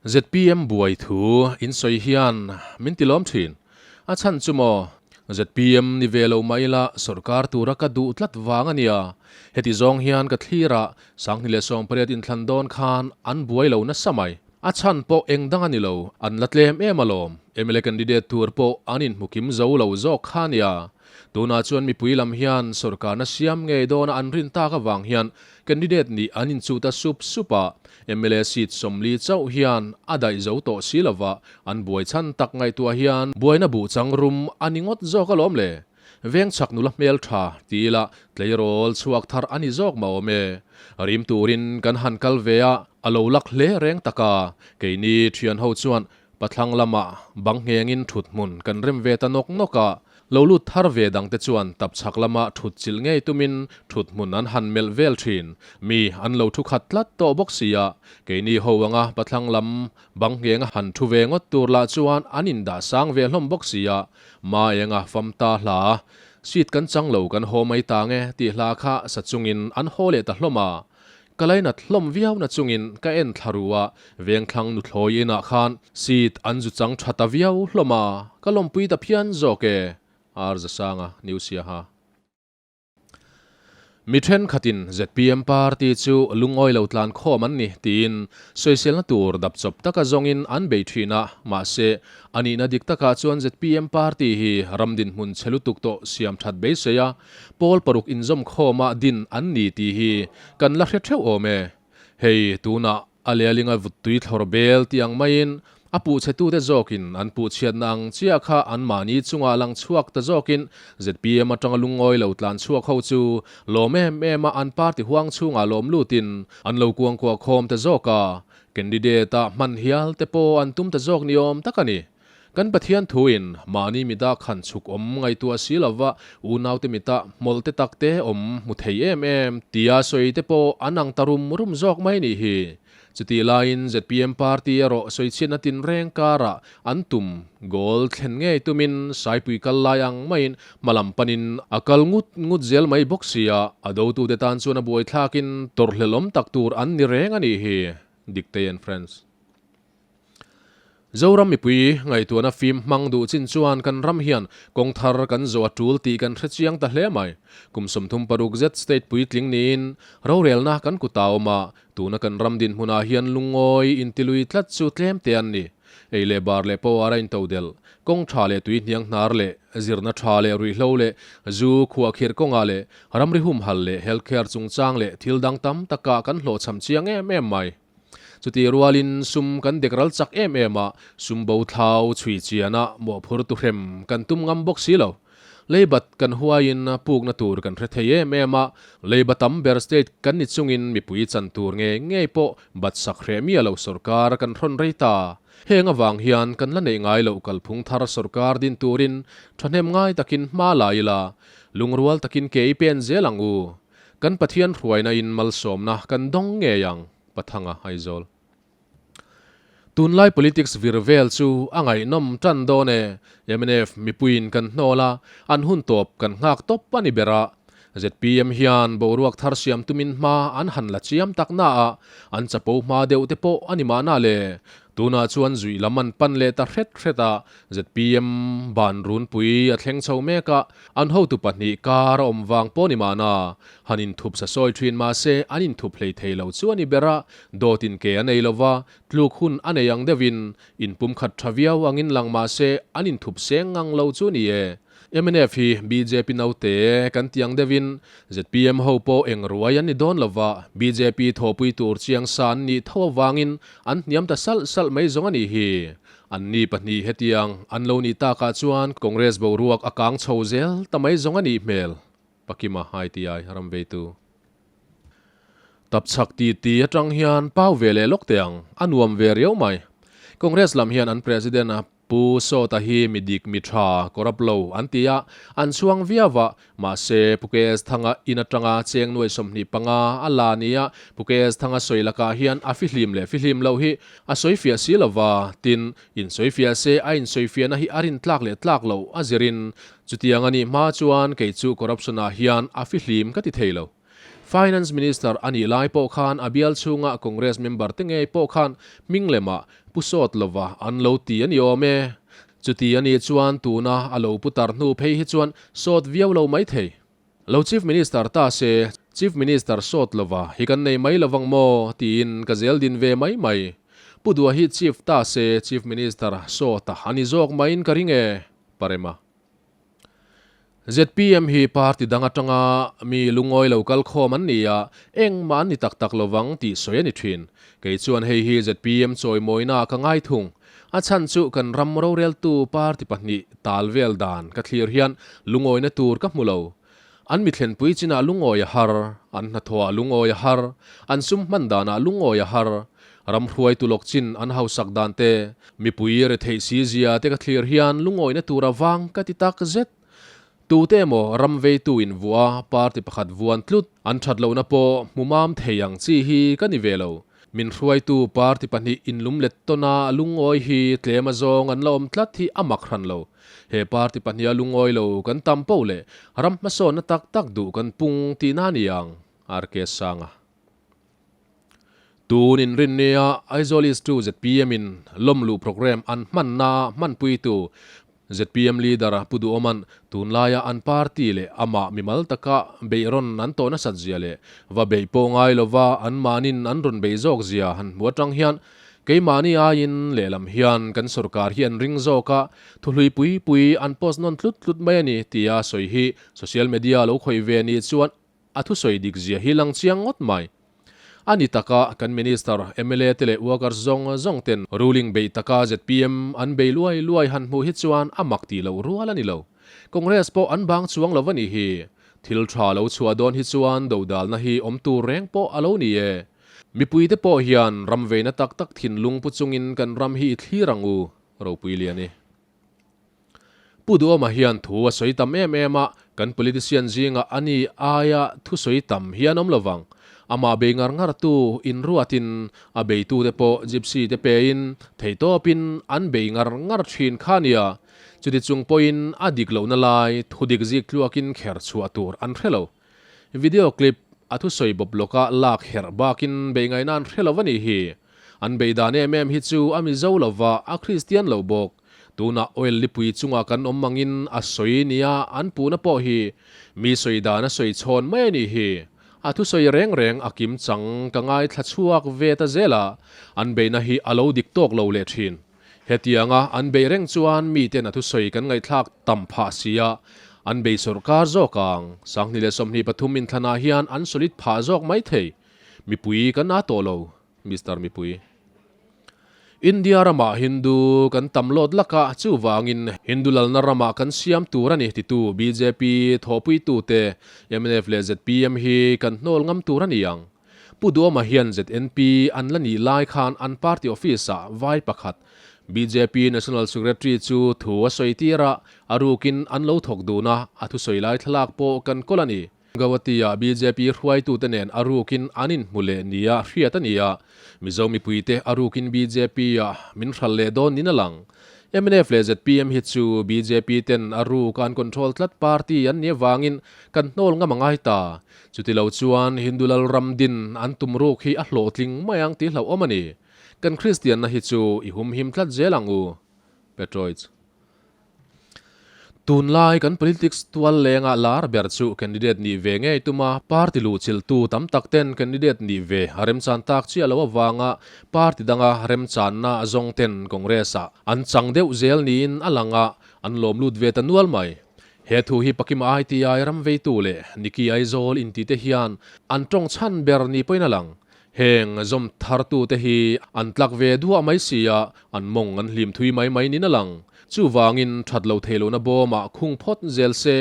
ZPM buai thu in sawi hian min ti lawm thin. A chhan chu maw? ZPM ni ve lo mah ila sawrkar tura ka duh tlat vang a nia. Heti zawng hian ka thlir a, 2018 inthlan dawn khan an buai lo nasa mai. A chhan pawh eng dang a ni lo, an la tlem em alawm. Mla candidate tur pawh an inhmu kim zo lo zawk kha a nia. Tunah chuan mipui lam hian sawrkarna siam ngei dawna an rin tak avang hian candidate nih an inchuh ta sup sup a, mla seat 40 chauh hian a daih zo tawh si lova, an buai chhan tak ngaihtuah hian buaina buh chang rum a ni ngawt zawk alawm le. Veng chhak nula hmel tha ti ila tleirawl chhuak thar a ni zawk mah awm e. Rim turin kan han kal ve a, a lo lak hle reng tak a, keini thian ho chuan Pathlang lamah bang nghengin thut hmun kan rem ve ta nawk nawk a, lo lut thar ve dangte chuan tap chhak lama thut chilh ngei tumin thut hmun an han melh vel thin. Mi an lo thu khat tlat tawh bawk si a, keini ho anga pathlang lam bang nghenga han thu ve ngawt tur lah chuan an indah sang ve hlawm bawk si a, Ma enga fam ta hla, seat kan chang lo kan haw mai ta nge tih hla kha sa chungin an haw leh ta hlawm a. Ka lainat hlawm viau na chungin ka en thla ru a, vengthlang nuthlawi inah khan seat an zu chang tha ta viau hlawm a, ka lawmpui ta phian zawk e, Ar Zasanga, New Siaha. Mi thenkhatin zpm party chu lungawi lo tlan khawm an ni tiin sawiselna tur dap chawp taka zawngin an bei thin a, mahse a nihna dik takah chuan zpm party hi ram dinhmun chhe lutuk tawh siam that beisei a, Pawl paruk inzawm khawma din an ni tih hi kan la hre theuh awm e. Hei tunah a lealinga vuttui thlawr bel tih ang maiin a puhchhetute zawkin an puhchhiatna ang chiah kha anmahni chungah lang chhuak ta zawkin zpm atanga lungawi lo tlan chhuak ho chu lawm em em a an party huang chhungah lawm lutin an lo kuangkuah khawm ta zawk a, candidate-ah hman hial te pawh an tum ta zawk ni awm tak a ni. Kan Pathian thuin mahni mita khan chhuk awm ngaihtuah si lova unaute mita hmawlhte takte awm hmu thei em em tia sawi te pawh an ang ta rum rum zawk mai nih hi. Chutih laiin zpm party erawh sawichhiatna tinreng karah an tum goal thlen ngei tumin Saipui kal lai ang maiin hmalam panin a kal ngut ngut zel mai bawk sia, a dotute tan chuan a buaithlakin tawrhhlelawm tak tur an ni reng a nih hi. Diktei and Friends. Zoram mipui ngaihtuahna fim hmang duh chin chuan kan ram hian kawng thar kan zawh a tul tih kan hre chiang ta hle mai. Kum 36 zet state puitling niin rorelna kan kut a awm a, tuna kan ram dinhmunah hian lungawi intilui tlat chu tlem te an ni. Ei leh bar leh power a intodelh, kawng tha leh tui hniang hnar leh zirna tha leh ruihhlo leh zu khuahkhirh kawngah leh ramri humhal leh health care chungchang leh thil dang tam takah kan hlawhchham chiang em em mai. Chutih rualin sum kan dek ral chak em em a, sum bo thlau chhui chiana mawhphur tu hrem kan tum ngam bawk si lo. Leibat kan huaiin pukna tur kan hre thei em em a, leiba tam ber state kan ni chungin mipui chan tur ngei ngei pawh bat sak hreh miah lo sawrkar kan hrawn rei ta. Heng avang hian kan la neih ngai loh kalphung thar sawrkar din turin thahnem ngai takin hma la ila, lungrual takin ke i pen zel ang u. Kan Pathian hruaina in malsawmna kan dawng ngei ang, Pathanga Aizawl. Tunlai politics vir vel chu a ngaihnawm tan dawn e, mnf mipuiin kan hnawl a, an hun tawp kan nghak tawp a ni ber a. Zpm hian boruak thar siam tumin hma an han la chiam tak na a, an chapo hma deuh te pawh a ni mahna le. Tunah chuan zuih lam an pan leh ta hret hret a, zpm ban runpui a thleng chho mek a, An hotu pahnih kar a awm vang pawh ni mahna, han inthup sa sawi thin mahse an inthup hlei thei lo chu a ni ber a, dawt in ke a nei lova, tluk hun a nei ang deuhin inpumkhat tha viau angin lang mahse an inthup seng ngang lo chu ni e. Mnf hi bjp naute kan ti ang deuhin zpm ho pawh eng ruai an ni dawn lova, bjp thawhpui tur chiang sa an nih tho avangin an hniam ta salh salh mai zawng a nih hi. Anni pahnih hetiang an lo nih takah chuan Congress boruak a kang chho zel ta mai zawng a nih hmel, Pakima ITI ram veitu. Tapchhak ti ti atang hian pau ve leh lawk teh ang, a nuam ve riau mai. Congress lam hian an President a Pu Sawta hi mi dik mi tha, corrupt lo an ti a, an chhuang viau a, Mahse, Pu KS Thanga in atanga cheng nuai 25 a la nia Pu KS Thanga sawi lakah hian a fihlim leh fihlim loh hi a sawifiah si lova, tin, insawifiah se a insawifiahna hi a rin tlak leh tlak loh a zirin chutiang a nih hma chuan kei chu corruption-ah hian a fihlim ka ti thei lo. Finance Minister a nih lai pawh khan a bial chhunga Congress member te ngei pawh khan hming lemah Pu sawt lova an lo ti a ni awm e. Chuti a nih chuan tuna a lo pu tar hnu phei hi chuan sawt viau lo mai thei. Lo Chief Minister ta se, Chief Minister sawt lova hi kan nei mai lovang maw tiin ka zel din ve mai mai. Pu Dua hi Chief ta se Chief Minister sawta a ni zawk maiin ka ring e, Parema. Zpm hi party dang atanga mi lungawi lo kal khawm an ni a, engmah an ni tak tak lovang tih sawi a ni thin. Kei chuan hei hi zpm chawimawina ka ngai thung. A chhan chu kan ram roreltu party pahnih tal vel dan ka thlir hian lungawina tur ka hmu lo. An mithlenpui chinah lungawi a har, an hnathawhah lungawi a har, an sum hman danah lungawi a har. Ram hruaitu lawk chin an hausak dan te, mipui retheih si zia te ka thlir hian lungawina tur a vang ka ti tak zet. Tute emaw ram veitu in vuah a, party pakhat vuan tlut an that lohna pawh hmu mam thei ang chi hi ka ni ve lo. Min hruaitu party pahnih inlumlet tawna lungawi hi tlem azawng an la awm tlat hi a mak hran lo. He party pahniha lungawi lo kan tam poh leh ram hmasawnna tak tak duh kan pung tihna a ni ang, RK Sanga. Tun inrinnia Aizawl East 2 zpm in lawmluh programme an hmanna hmanpuitu zpm leader Pu Duhawma'n tunlaia an party leh amah mimal taka beihrawn an tawh nasat zia leh va beih pawh ngai lova anmahnin an rawn beih zawk zia han hmu atang hian keimahni aiin lehlam hian kan sorkar hi an ring zawk a, thuhlui pui pui an post nawn tlut tlut mai a ni tia sawi hi social media lo khawih ve ni chuan A thusawi dik zia hi lang chiang ngawt mai. A ni taka kan Minister, mla te leh workers zawng zawng ten ruling beih taka zpm an bei luai luai han hmuh hi chuan a mak tih loh rual a ni lo. Congress pawh an bang chuang lo a nih hi. Thil tha lo chhuah dawn hi chuan dodalna hi awm tur reng pawh a lo ni e. Mipuite pawh hian ram veina tak tak thinlung pu chungin kan ram hi i thlir ang u, ropui lian i. Pu Duhawma hian thu a sawi tam em em a, kan politician zingah a ni aia thu sawi tam hi an awm lo vang. Amah bei ngar ngar tu inruatin a beitute pawh gypsy te pein theihtawpin an bei ngar ngar thin kha nia. Chuti chung pawhin a dik lohna lai thu dik zik tluakin kher chhuah tur an hre lo. Video clip a thusawi bawp lawka lak herh bakin bei ngaihna an hre lo a nih hi. An bei dan em em hi chu a Mizo lova, a Kristian lo bawk. Tunah oil lipui chunga kan awm angin a sawi nia an puhna pawh hi mi sawi dan a sawi chhawn mai a nih hi. A thusawi reng reng a kim chang ka ngaithla chhuak ve ta zel a, an beihna hi a lo dik tawk lo leh thin. Hetianga an bei reng chuan miten a thusawi kan ngaihthlak tam phah si a, an bei sawrkar zawk ang. 2023 inthlanah hian an solid phah zawk mai thei. Mipui kan a tawh lo, Mister Mipui. India ramah Hindu kan tam lawt lak a, chuvangin Hindu lalna ramah kan siam tur a ni titu bjp thawhpuitute mnf leh zpm hi kan hnawl ngam tur a ni ang. Pu Duhawma hian ZNP an la nih lai khan an party office-ah vai pakhat bjp National Secretary chu thu a sawi tir a, a rukin an lo thawk dun a, a thusawi lai thlalak pawh kan kawl a ni. Guwahati-ah bjp hruaitute nen a rukin an inhmu leh nia hriat a ni a, Mizo mipuite a rukin bjp-ah min hral leh dawn niin a lang. Mnf leh zpm hi chu bjp ten a ruk an control tlat party an nih avangin kan hnawl ngam a ngai ta. Chuti lo chuan Hindu lal ram din an tum ruk hi a hlawhtling mai ang tih hlauhawm a ni. Kan Kristianna hi chu i humhim tlat zel ang u. Petroich. Tunlai kan politics tual lenga lar ber chu candidate nih ve ngei tuma party luhchilhtu tam tak ten candidate nih ve a remchan tak chiah lo avanga party danga remchanna zawng ten Congress ah an chang deuh zel niin a lang a, an lawm lut ve ta nual mai. He thu hi Pakima ITI ram veitu leh Niki Aizawl inti te hian an tawng chhan ber ni pawhin a lang. Heng zawm thartute hi an tlak ve duah mai si a, an mawng an hlim thui mai mai niin a lang. Chuvangin that lo thei lohna bawmah khung phawt zel se,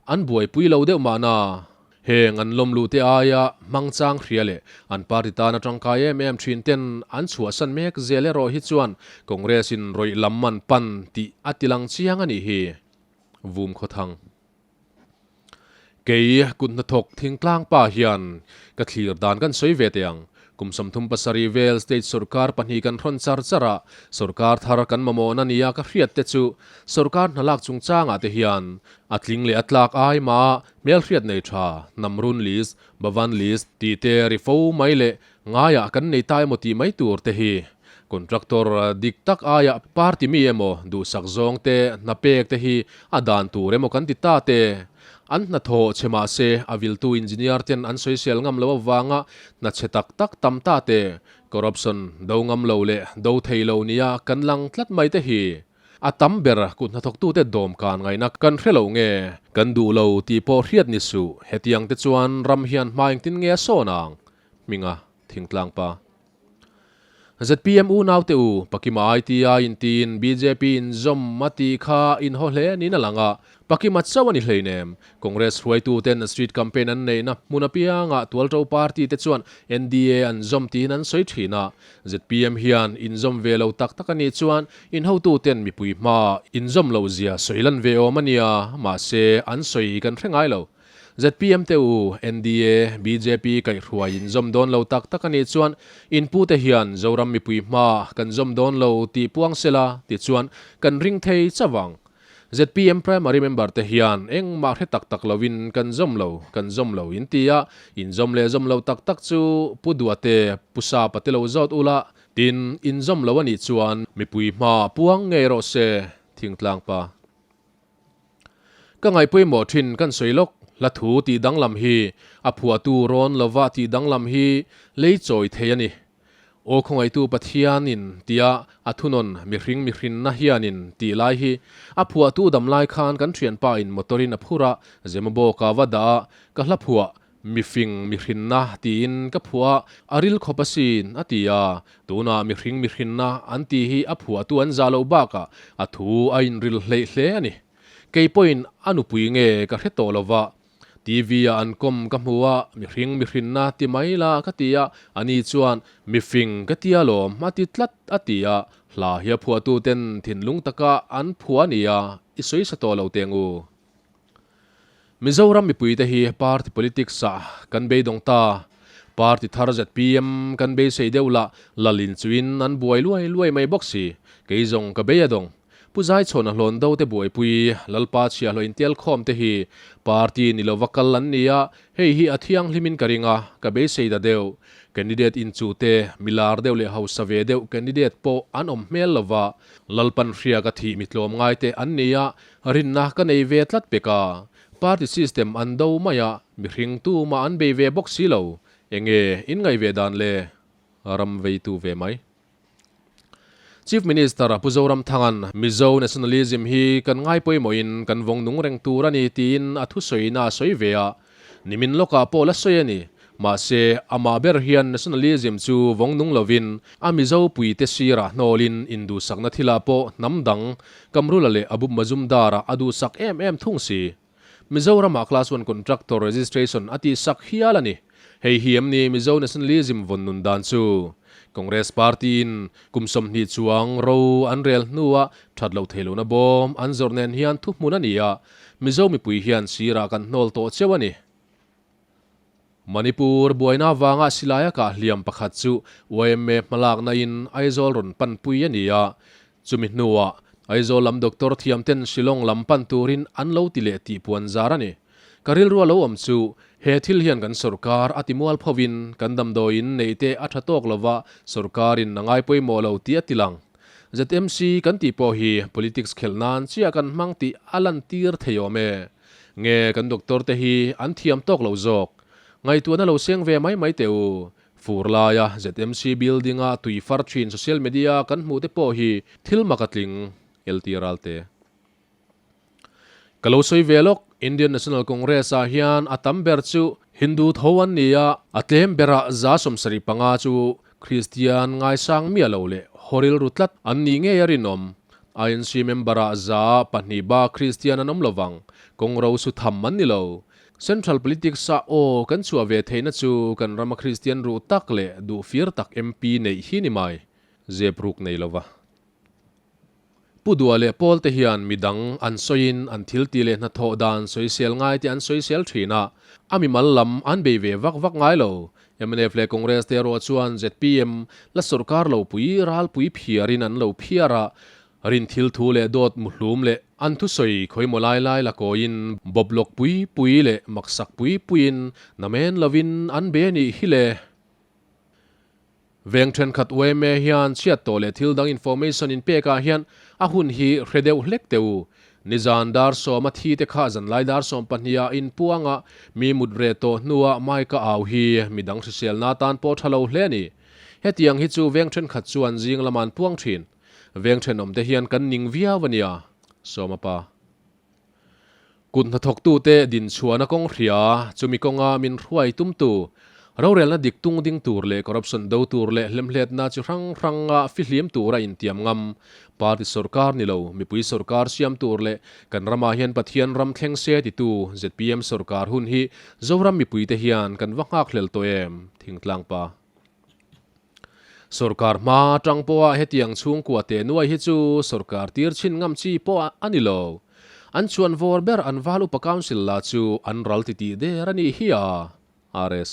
an buaipui lo deuh mahna. Heng an lawm luhte aia hmang chang hria leh an party tana tangkai em em thin ten an chhuahsan mek zel erawh hi chuan Congress in rawih lam an pan tih a tilang chiang a nih hi. Vum Khawthang. Kei kut hnathawk thingtlang pa hian ka thlir dan kan sawi ve teh ang. Kum 37 vel state sorkar pahnih kan hrawn char char a, sorkar thar kan mamawhna nia ka hriat te chu sorkar hnalak chungchangah te hian a tling leh a tlak ai mah hmelhriat nei tha, Namrun list, Bhavan list tih te ri fo mai leh ngaiah kan nei ta emaw tih mai tur te hi. Contractor dik tak aia party mi emaw duhsak zawng te hna pek te hi a dan tur emaw kan ti ta te. An hnathawh chhe mah se a viltu engineer ten an sawisel ngam lo avanga hna chhe tak tak tam ta te. Corruption do ngam lo leh do thei lo nia kan lang tlat mai te hi. A tam ber kut hnathawktute dawm kan ngaihna kan hre lo nge? Kan duh lo tih pawh hriat ni suh. Hetiang te chuan ram hian hma engtin nge a sawn ang? Hminga Thingtlang pa. Zpm unau te u, Pakima ITI intiin bjp in zawm a tih kha in haw hle niin a lang a, Pakima chauh a ni hleinem. Congress hruaitu ten street campaign an neihna hmun apiangah Tualto party te chuan NDA an zawm tiin an sawi thin a. Zpm hian inzawm ve lo tak tak a nih chuan in hotu ten mipui hmaa inzawm loh zia sawi lan ve awm a nia, mahse an sawi kan hre ngai lo. Zpm te u, NDA, bjp kaihhruai in zawm dawn lo tak tak a nih chuan in pute hian Zoram mipui hma kan zawm dawn lo tih puang sela tichuan kan ring thei chauh ang. Zpm primary member te hian engmah hre tak tak loin kan zawm lo, kan zawm lo in ti a, in zawm leh zawm lo tak tak chu Pu Duate, Pu Sapa te lo zawt ula, tin in zawm lo a nih chuan mipui hma puang ngei rawh se, Thingtlang pa. Ka ngaihpawimawh thin kan sawi lawk, hla thu tih danglam hi a phuahtu rawn lova tih danglam hi lei chawi thei a ni. Aw khawngaihtu Pathianin tia a thunawn mihring mihrinna hianin tih lai hi a phuahtu dam lai khan kan thianpa in motor in a phur a, Zemabawka va dah a, ka hla phuah Mifing mihrinna tiin ka phuah a, a ril khawp asin, a ti a. Tunah mihring mihrinna an tih hi a phuahtu an zah loh bakah a thu a inril hleih hle a ni. Kei pawhin a nupui nge ka hre tawh lo va, TV-ah an kawm ka hmu a, mihring mihrinna ti mai la ka ti a, ani chuan mifing ka ti alawm a ti tlat a ti a, hla hi a phuahtuten thinlung taka an phuah a nia, i sawi sa tawh lo teng u. Mizoram mipuite hi party politics ah kan beidawng ta. Party thar zpm kan beisei deuh lah lal inchuin an buai luai luai mai bawk si. Kei zawng ka bei a dawng. Pu Zaichhawn a hlawn do te buaipui, Lalpa chhiahhlawh intel khawm te hi party ni lova kal an ni a, hei hi a thianghlimin ka ring a, ka beisei ta deuh. Candidate inchuh te, milar deuh leh hausa ve deuh candidate pawh an awm hmel lova, Lalpan hriak a thih mitlawm ngai te an ni a, Rinna ka nei ve tlat pek a, party system an do mai a, mihring tumah an bei ve bawk si lo. Enge in ngaih ve dan le? Ram veitu ve mai. Chief Minister Pu Zoramthanga'n Mizo nationalism hi kan ngai pawimawhin kan vawng nung reng tur a ni tiin a thusawiin a sawi ve a, Nimin lawkah pawh la sawi a ni. Mahse, amah ber hian nationalism chu vawng nung lovin a Mizo puite sirah hnawlin induhsakna thilah pawh hnam dang Kamrula leh Abup Majumdar-ah a duhsak em em thung si. Mizoramah Class One Contractor Registration a tihsak hial a ni. Hei hi em ni Mizo nationalism vawn nun dan chu? Congress Party-in kum 20 chuang ro an rel hnua that loh theih lohna bawm an zawrh nen hian thuhmun a ni a, Mizo mipui hian sirah kan hnawl tawh cheu a ni. Manipur buaina avanga silaia kah hliam pakhat chu yma hmalakna in Aizawl rawn panpui a ni a, chumi hnuah Aizawl lam doctor thiam ten Shillong lam pan turin an lo ti leh tih puan zar a ni. Ka rilru a lo awm chu he thil hian kan sorkar a ti mual phovin kan damdawiin neih te a tha tawk lova sorkarin a ngai pawimawh lo tih a ti lang. ZMC kan tih pawh hi politics khelh nan chiah kan hmang tih a lantir thei awm e. Nge kan doctor te hi an thiam tawk lo zawk. Ngaihtuahna lo seng ve mai mai teh u. Fur laia ZMC building a tui far thin social media kan hmuh te pawh hi thil mak a tling LT Ralte. Ka lo sawi ve lawk, Indian National Congress ah hian a tam ber chu Hindu tho an ni a, a tlem berah 75 chu Kristian ngaisang miah lo leh haw rilru tlat an nih ngei a rinawm. INC member ah 2% ba Kristian an awm lovang, kawng ro su tham an ni lo. Central politics ah aw kan chhuah ve theihna chu kan rama Kristian ruh tak leh duh fir tak MP neih hi ni mai, zep ruk nei lova. Pu Dua leh Paul te hian mi dang an sawiin an thil tih leh hnathawh dan sawisel ngai te an sawisel thin a, a mimal lam an bei ve vak vak ngai lo. Mnf leh Congress te erawh chuan zpm la sorkar lo pui ralpui phiarin an lo phiar a, rin thil thu leh dawt muhlum leh an thusawi khawimaw lai lai la kawiin bawplawk pui pui leh maksak pui puiin namen lovin an be a nih hi le. Veng thenkhat yma hian chhiat tawh leh thil dang information in pek ah hian a hun hi hre deuh hlek teh u. Nizan dar sawma thi te kha zanlai dar 12 ah in puang a, mi mut reh tawh hnua mic a au hi midang hriselna tan pawh tha lo hle a ni. Hetiang hi chu veng thenkhat chuan zing lama an puang thin. Veng thenawm te hian kan ning viau a nia. Sawma pa. Kut hnathawktute dinchhuahna kawng hria, chumi kawnga min hruai tumtu, rorelna dik tung ding tur leh corruption do tur leh hlemhletna chi hrang hranga fihlim tura intiam ngam, party sorkar ni lo, mipui sorkar siam tur leh kan ramah hian Pathian ram thleng se titu zpm sorkar hun hi Zoram mipuite hian kan va nghakhlel tawh em? Thingtlang pa. Sorkar hma atang pawha hetiang chhungkua teh nuai hi chu sorkar tir chhin ngam chi pawh a ni lo. An chuan vawr ber an val upa council la chu an ral titih der a nih hi a. RS.